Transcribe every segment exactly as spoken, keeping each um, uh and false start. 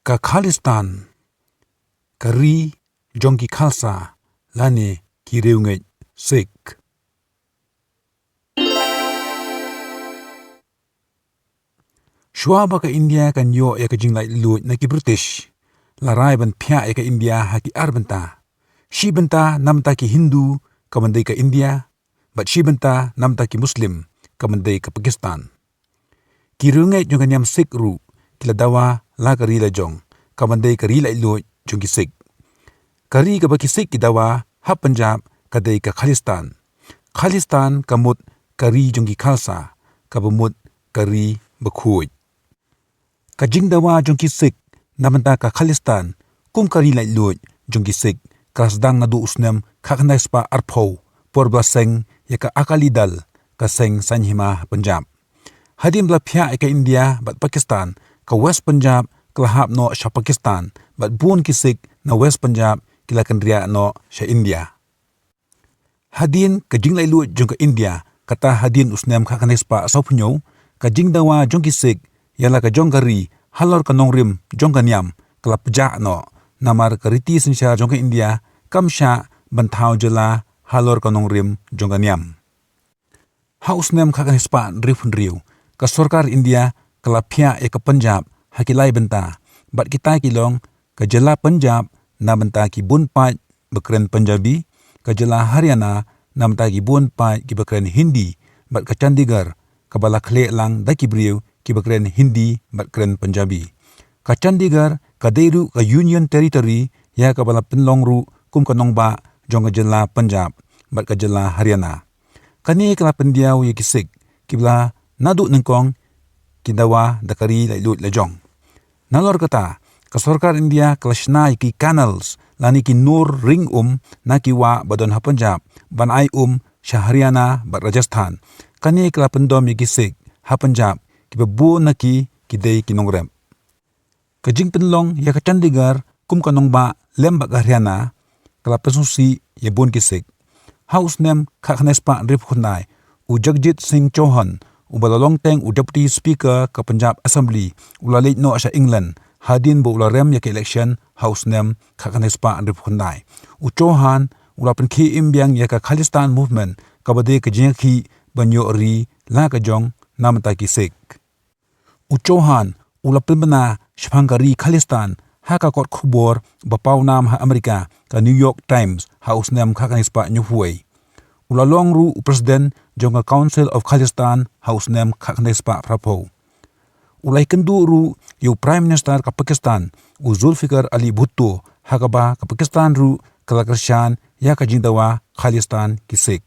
Ka Khalistan, ka ri jong ki Khalsa lane ki riewngeit Sikh. Shuwa ba ka India kan ïoh ïa ka jinglaitluid na ki British, la rai ban phiah ïa ka India ha ki ar bynta. Shi bynta na bynta ki Hindu, ka ban dei ka India, bad shi bynta na bynta ki Muslim, ka ban dei ka Pakistan. Ki riewngeit jong ka niam Sikh ruh ki la dawa la ka ri la jong, ka ban dei ka ri laitluid jong ki Sikh. Ka ri kaba ki Sikh ki dawa ha Punjab ka dei ka Khalistan. Khalistan ka mut ka ri jong ki Khalsa, kaba mut ka ri bakhuid. Ka jingdawa jong ki Sikh na bynta ka Khalistan kum ka ri laitluid jong ki Sikh ka la sdang naduh u snem khatkhyndai spah arphew, por ba la seng ïa ka Akali Dal, ka seng saiñ hima ha Punjab. Hadien ba la phiah ïa ka India bad Pakistan, ka West Punjab ka la hap noh sha Pakistan, bad bun ki Sikh na West Punjab ki la kynriah noh sha India. Hadien ka jinglaitluid jong ka India, kata hadien u snem khatkhyndai spah sawphew hynñiew, ka jingdawa jong ki Sikh ïa la ka jong ka ri halor ka nongrim jong ka niam ka la pjah noh, namar ka riti synshar jong ka India kam shah ban thaw jylla halor ka nongrim jong ka niam. Ha u snem khatkhyndai spah hynriewphew hynriew, ka sorkar India ka la phiah ïa ka Punjab ha ki lai bynta, bad kita ki long ka jylla Punjab na bynta ki bun paid ba kren Punjabi, ka jylla Haryana na bynta ki bun paid kiba kren Hindi, bad ka Chandigarh kaba la khleh lang da ki briew kiba kren Hindi bad kren Punjabi. Ka Chandigarh ka dei ruh ka Union Territory ïa kaba la pynlong ruh kum ka nongbah jong ka jylla Punjab bad ka jylla Haryana. Kane ka la pyndiaw ïa ki Sikh kiba la naduh nyngkong ki dawa da ka ri laitluid la jong. Nalor kata, ka sorkar India ka la shna ïa ki canals lane ki nur ring um na ki wah ba don ha Punjab ban ai um sha Haryana bad Rajasthan. Kane ka la pyndom ïa ki Sikh ha Punjab, kiba bun na ki ki dei ki nongrep. Ka jingpynlong ïa ka Chandigarh kum ka nongbah lem bad ka Haryana ka la pynsngewsih ïa bun ki Sikh. Ha u snem khatkhyndai spah hynriewphew khyndai, u Jagjit Singh Chauhan, uba la long teng u Deputy Speaker ka Punjab Assembly, u la leit noh sha England hadien ba u la rem ïa ka election ha u snem khatkhyndai spah hynriewphew khyndai. U Chauhan u la pynkhie im biang ïa ka Khalistan Movement, kaba dei ka jingïakhih ban ïoh ri la ka jong na bynta ki Sikh. U Chauhan u la pynbna shaphang ka ri Khalistan ha ka kot khubor ba paw nam ha Amerika, ka New York Times, ha u snem khatkhyndai spah hynñiewphew wei. U la long ruh u president jong ka Council of Khalistan ha u snem khatkhyndai spah phraphew. U la ïakynduh ruh ïa u Prime Minister ka Pakistan, u Zulfikar Ali Bhutto, ha kaba ka Pakistan ruh ka la kyrshan ïa ka jingdawa Khalistan ki Sikh.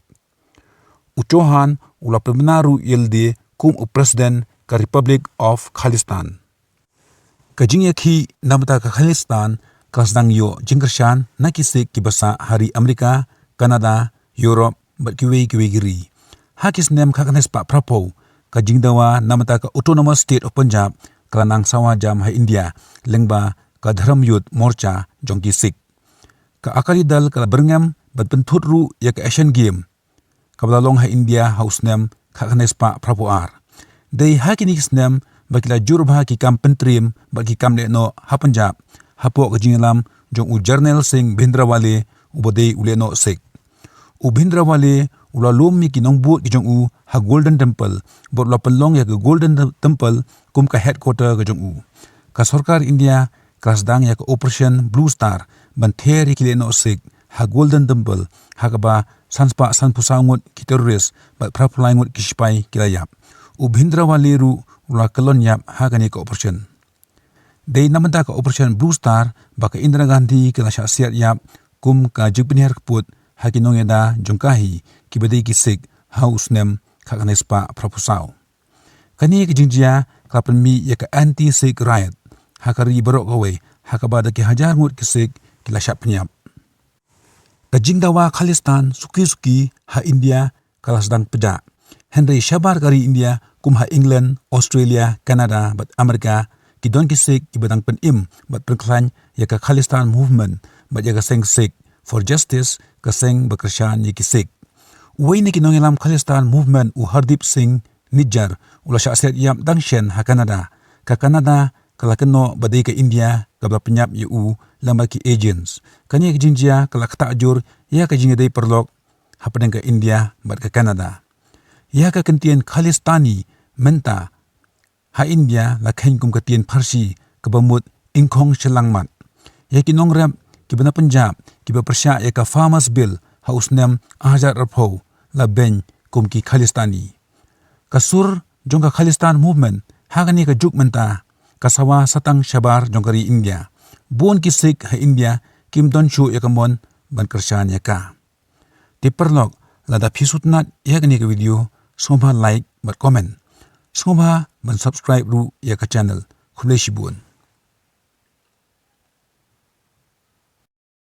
U Chauhan u la pynbna ruh ïa lade kum u president ka Republic of Khalistan. Ka jingïakhih na bynta ka Khalistan ka la sdang ïoh jingkyrshan na ki Sikh kiba sah ha ri Amerika, Canada, Europe bad kiwei kiwei ki ri. Ha ki snem khatkhyndai spah phraphew, ka jingdawa na bynta ka Autonomous State of Punjab ka la nang sawa jam ha India lyngba ka Dharm Yudh Morcha jong ki Sikh. Ka Akali Dal ka la byrngem bad pynthut ruh ïa ka Asian Game kaba la long ha India ha u snem khatkhyndai spah phraphew ar. Dei ha kine ki snem ba ki la jur bha ki kam pyntriem bad ki kam lehnoh ha Punjab, hapoh ka jingïalam jong u Jarnail Singh Bhindranwale, uba dei u lehnoh Sikh. U Bhindranwale u la lum ïa ki nongbud ki jong u ha Golden Temple, bad u la pynlong ïa ka Golden Temple kum ka headquarter ka jong u. Ka sorkar India ka la sdang ïa ka Operation Blue Star ban ther ïa ki lehnoh Sikh ha Golden Temple, ha kaba san spah sanphew saw ngut ki terrorist bad phraphew lai ngut ki shipai ki la ïap. U Bhindranwale ruh u la kyllon ïap ha kane ka operation. Dei na bynta ka Operation Blue Star ba ka Indira Gandhi ka la shah siat ïap kum ka jingpynhiar kput ha ki nongïada jong ka hi, kiba dei ki Sikh, ha u snem khatkhyndai spah phraphew saw. Kane ka jingjia ka la pynmih ïa ka anti-Sikh riot ha ka ri baroh kawei, ha kaba da ki hajar ngut ki Sikh ki la shah pynïap. Ka jingdawa Khalistan suki suki ha India ka la sdang pjah. Hynrei shabar ka ri India, kum ha England, Australia, Canada bad Amerika, ki don ki Sikh kiba dang pynim bad pynkhlaiñ ïa ka Khalistan Movement bad ïa ka seng Sikh for Justice, ka seng ba kyrshan ïa ki Sikh. Uwei na ki nongïalam Khalistan Movement, u Hardeep Singh Nijjar, u la shah siat ïap dang shen ha Canada. Ka Canada ka la kynnoh ba dei ka India kaba la pynïap ïa u lem bad ki agents. Kane ka jingjia ka la ktah jur ïa ka jingïadei paralok hapdeng ka India bad ka Canada. Ïa ka kyntien Khalistani mynta ha India la kheiñ kum ka ktien Pharsi kaba mut ingkhong shyllangmat. Ïa ki nongrep kiba na Punjab kiba pyrshah ïa ka Farmers Bill ha u snem ar hajar arphew la beiñ kum ki Khalistani. Ka sur jong ka Khalistan Movement ha kane ka juk mynta ka sawa satang shabar jong ka ri India. Bun ki Sikh ha India kim don shuh ïa ka mon ban kyrshan ïa ka. Te paralok, lada phi sngewtynnat ïa kane ka video, sngewbha like bad comment. Sngewbha ban subscribe ruh ïa ka channel. Khublei shibun.